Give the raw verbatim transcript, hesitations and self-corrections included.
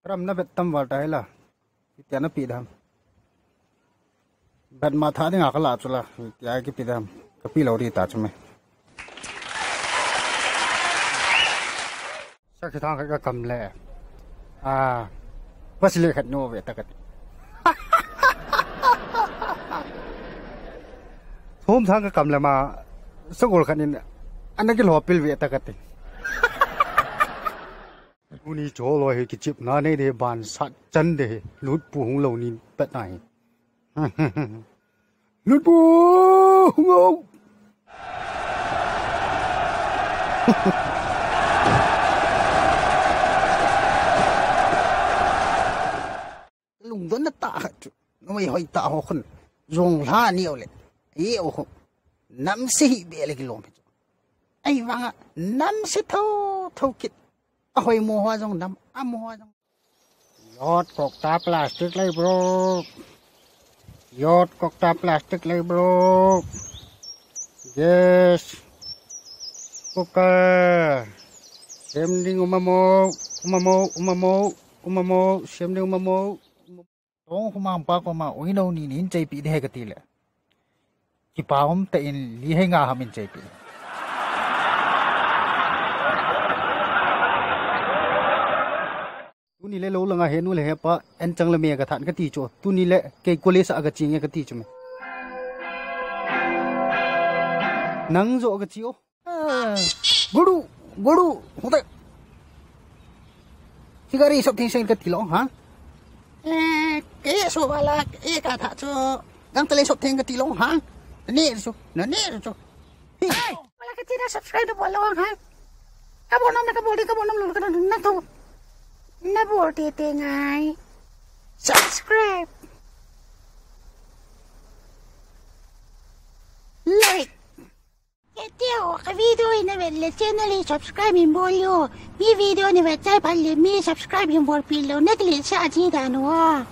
Ram na bet tam val ta hela. Tia na pi dam. Bet ma tha dinga ka la chu la. Tia ki pi dam. Ka pi lo ri ta chu me. Sakhi thang ka kam le. A. Pasile khat no ve ta ka ti. Thum thang ka kam le ma. Sagol khat in. Ana ki lo pil ve ta ka ti. Tuni cholo hi kichepna nei de, ban sat chan de, lutpu hung lou ni pet na hi. Lutpu hung o. Lungdon na ta khat chu. Numei hoi ta ho khun. Jong lha ni o le. Ye o ho. Namse hi be le kilom hi chu. Ahivanga namse tho tho kit. Ahoi mo ho jong nam, amo ho jong. Yot kok ta plastic lei bro. Yot kok ta plastic lei bro. Yes. Kuka. Sem ding umamo, umamo, umamo, umamo, sem ding umamo. Tong khumang pa koma uino ni nin cheipi de he ka ti le. Kipa um ta in li he nga ham in cheipi. Tuni le lo langa he nu le he pa en chang le me ka than ka ti chu. Tuni le kei college a ka chi nge ka ti chu me. Nang jo ka chi o. Ah, guru, guru, hote. Chigari sop thing seng ka ti lo ha. Eh, ke so bala, e ka tha chu. Gangtale sop thing ka ti lo ha. Ne chu, na ne chu. Hey, wala ka ti na subscribe na bol lo ha. Ka bol nom na ka bol di, ka bol nom lo ka na to. Na bol te te ngai. Subscribe. Like. Kei teu, ka video hi na vet le channel hi subscribe hin bol o. Mi video na vet chai phat le mi subscribe hin bolpi lou, na kile sa ji dan o.